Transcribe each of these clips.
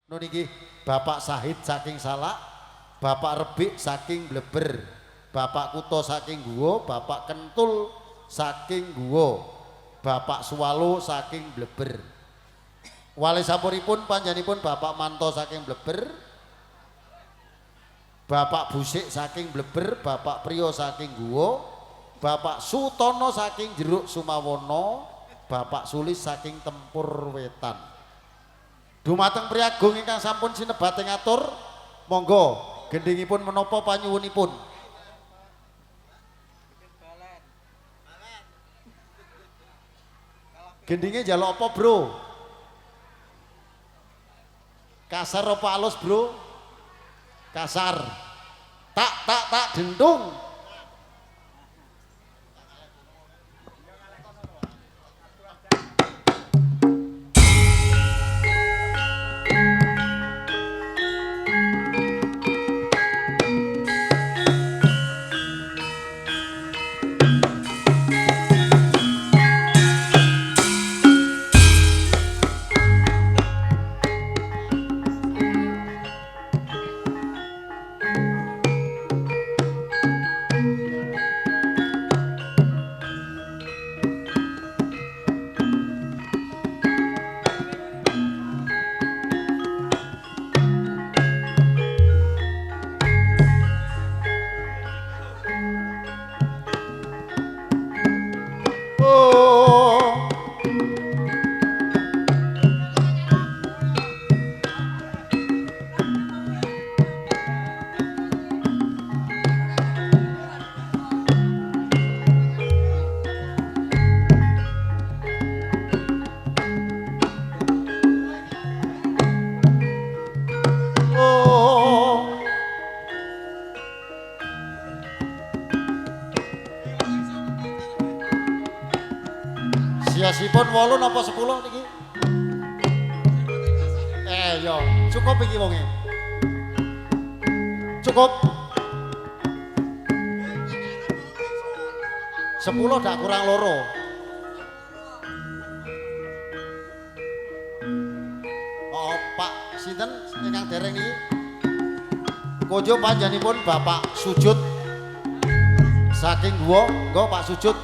Nun niki Bapak Sahid saking Salak, Bapak Rebik saking Bleber, Bapak Kuto saking Guwo, Bapak Kentul saking Guwo, Bapak Suwalo saking Bleber. Wali sampuripun panjenenganipun Bapak Manto saking Bleber, Bapak Busik saking Bleber, Bapak Priyo saking Guwo, Bapak Sutono saking Jeruk Sumawono, Bapak Sulis saking Tempur Wetan. Dumateng priyagung ingkang sampun sinebat ngatur, monggo gendhingipun menapa panyuwunipun? Gendhinge njaluk apa, Bro? Kasar apa alus, Bro? Kasar. Tak tak tak dentung. Oh. Oh. Siasipun 8 napa 10 niki? Yo, cukup iki wonge. Cukup. 10 dak kurang loro. Oh, Pak sinten ingkang dereng niki? Kojo panjenenganipun Bapak Sujud saking Guwo, nggo Pak Sujud.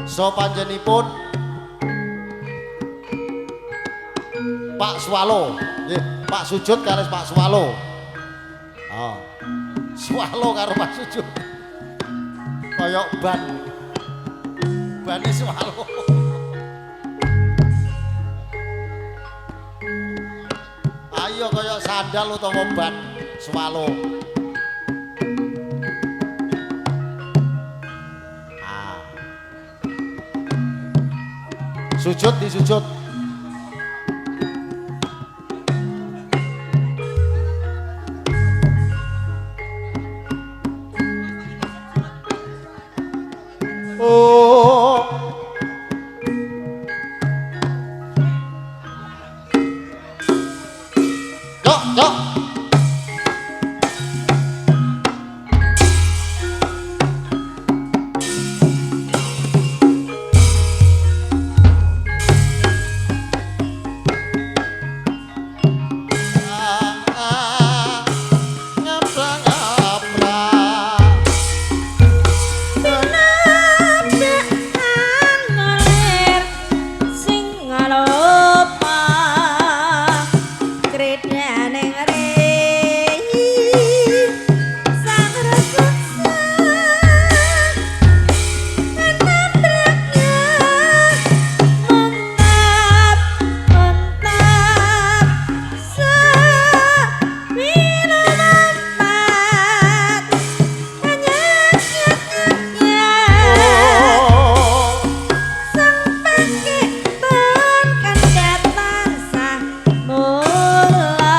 So panjenenganipun Pak Swalo, nggih, Pak Sujud kalih Pak Swalo. Oh. Swalo karo Pak Sujud. Koyok ban. Bane Swalo. Ayo koyok sandal utawa ban Swalo. Ah. Sujud disujud. Oh. Cok, cok. Ah, ah, ngapra ngapra. Ngalir sing ngalopa kredaning rei sang reksa nabraknya mentap mentap sepiro lompat nyet nyet nyet. Oh. Sang paketan kandhat tansah mula.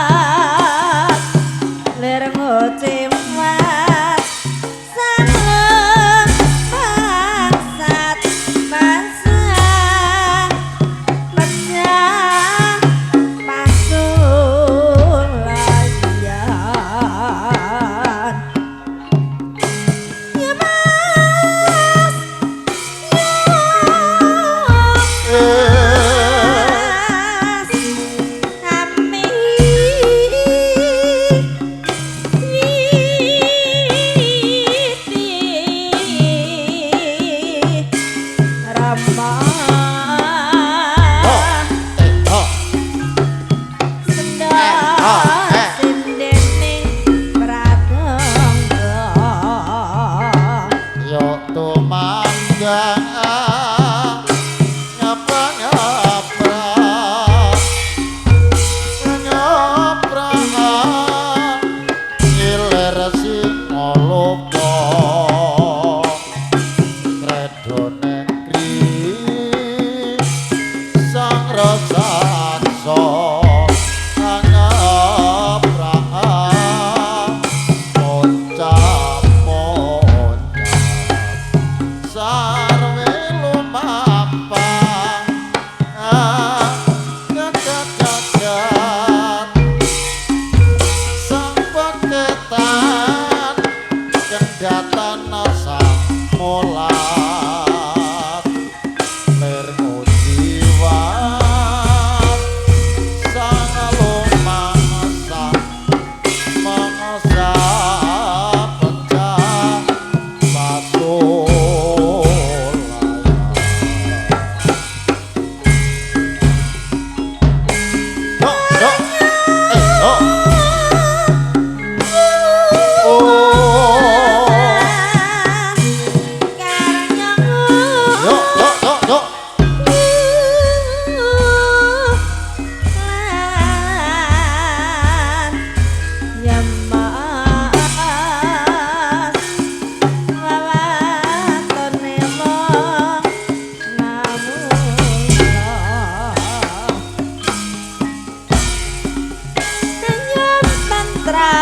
putra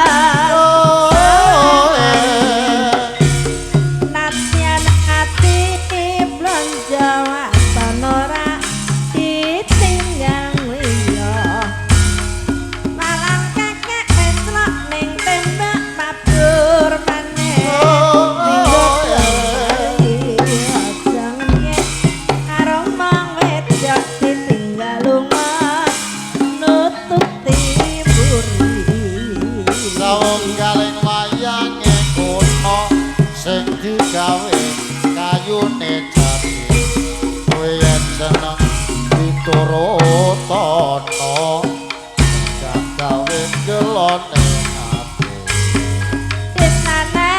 Natyan ati blonjo waton ora ditinggal liya. Malang kakek menclok ning tembak mabur maneh. Aja ngenyek karo wong wedok ditinggal lunga nututi mburi. Sawunggaling wayange kono sing digawe kayune jati. Kowe yen seneng diturutana, gak gawe gelone ati. Di sana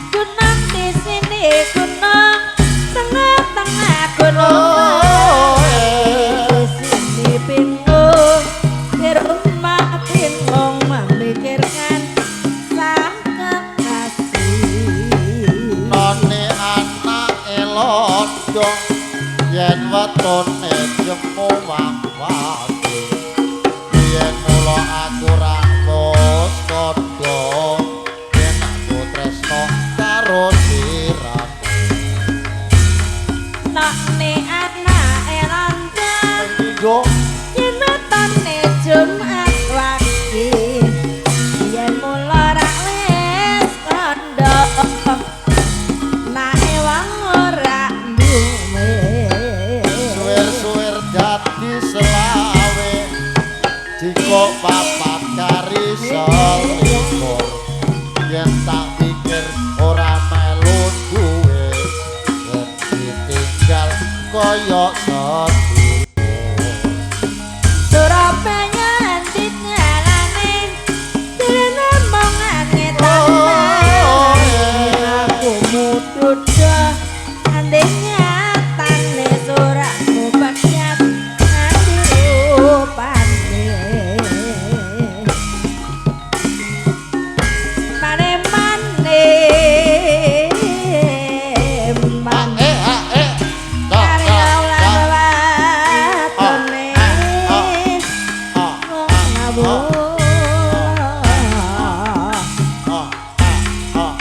gunung, di sini gunung, tengah-tengah gunung. Di sini bingung, di rumah bingung memikirkan sang kekasih. None anake londo yen wetone jemu wawake. Yen mula aku ra wis kandha yen aku tresno karo siramu. None anake londo Ping pindho yen wetone Jumat wage. Yen mula ra wis kandha nake wong ora duwe. Suwer-suwer dadi selawe jika papat kari selikur. Yen tak pikir ora melu duwe yen ditinggal kaya sedulur. Surabaya endi dalane dene mung angetane. Aku mududa ande nyatane suratmu pegat andi rupane. Mane mane Ah eh ah eh ta ta ta watone ah ah ngawur. ah ah.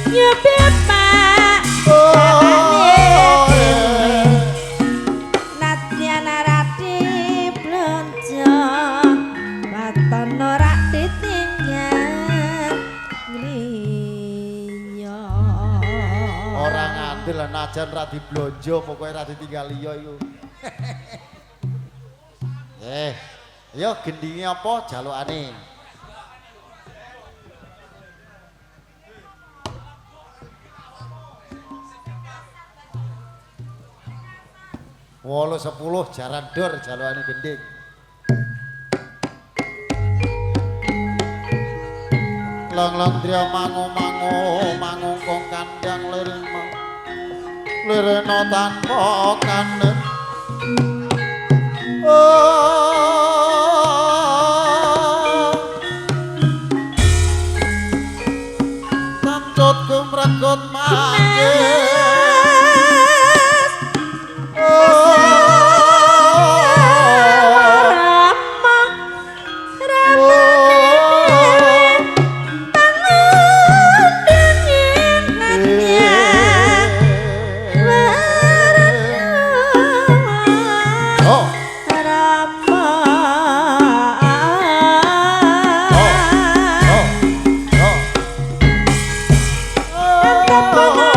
Nyepet Pak Oh, eh. Nadyan rati blonjo waton ora ditinggal liya. Ora ngandel najan ra diblonjo pokoke ra ditinggal liya iku. Eh, yo gendinge apa jalukane? Wolu sepuluh jaran dor jalukane gending. Long-long trio mangu-mangu mangungkung kandang lirima lirina tanpa kandang. Oh, tacut gumregut mangke. Oh, Rama Rama oh, Rama oh, oh.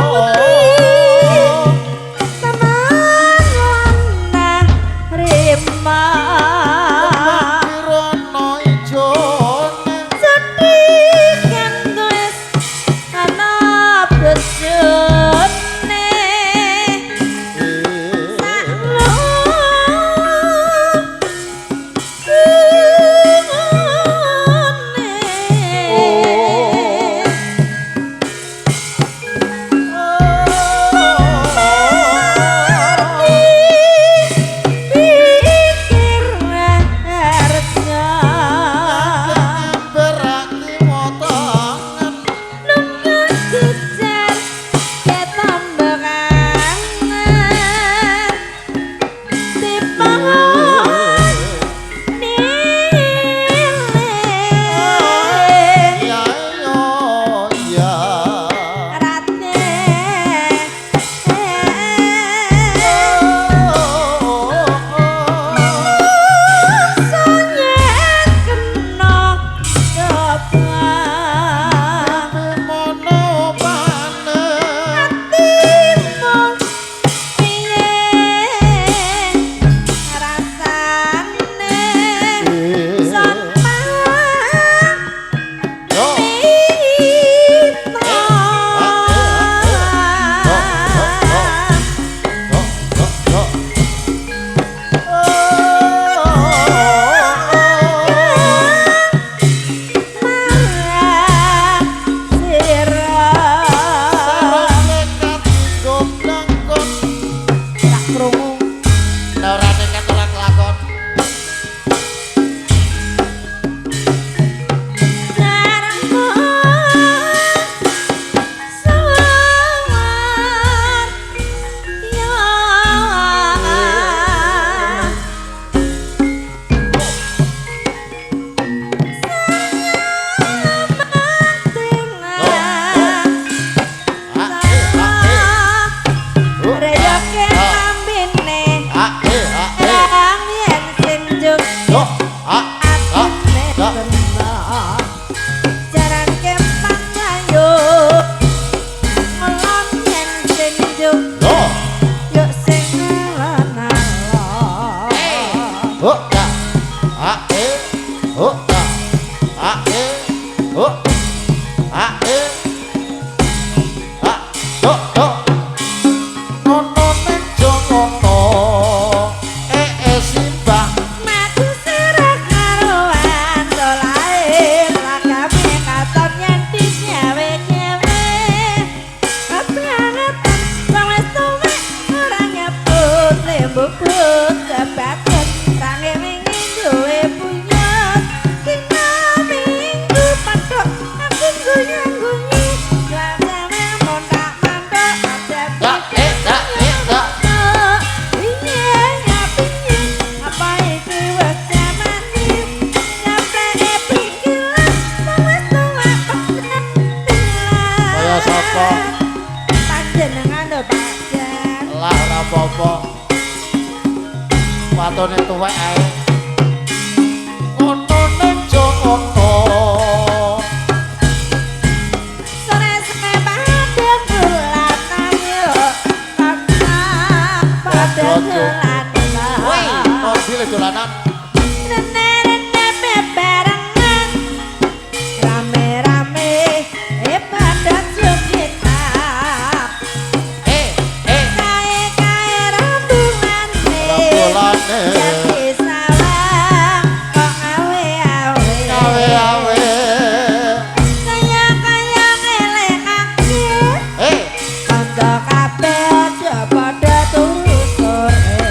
Motone tuwek ae. Ngono ning jo ngono. Sore-sore pada dolanan yo. Pada dolanan. Woi, kondi le dolanan. Rene-rene bebarengan. Rame-rame pada jogetan. Eh, eh. Kae-kae rambungane. Rambulane. Jadi sawang kok awe-awe. Awe-awe. Kaya-kaya ngelingake. Eh, Kanca kabeh aja padha turu sore.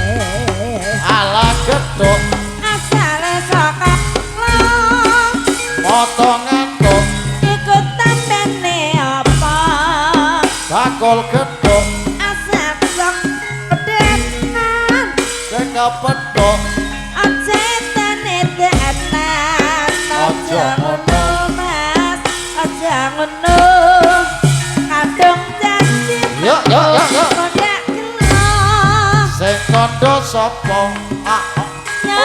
Ala gethuk Asale saka lo moto ngantuk iku tambene apa? Bakul gethuk Asal sok pedenan sing kepethuk aja edan-edanan. Aja ngono Mas, aja ngono. Kadung janji Yo yo yo yo. kok gelo. Sing kandha sapa? Ah, Ya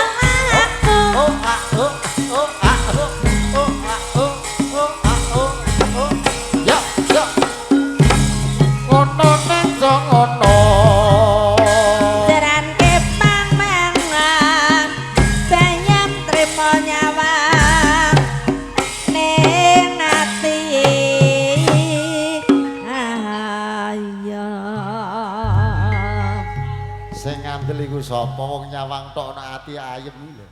aku. oh, ah, oh, oh, ah, oh, oh, ah, oh, oh, ah, oh, oh. Ya, ya. Ngono nang jo ngono. Jaran kepang mangan bayam trimo nyawang ning ati ayo. Sing ngandel iku sapa wong nyawang tok ana ati ayem iki lho.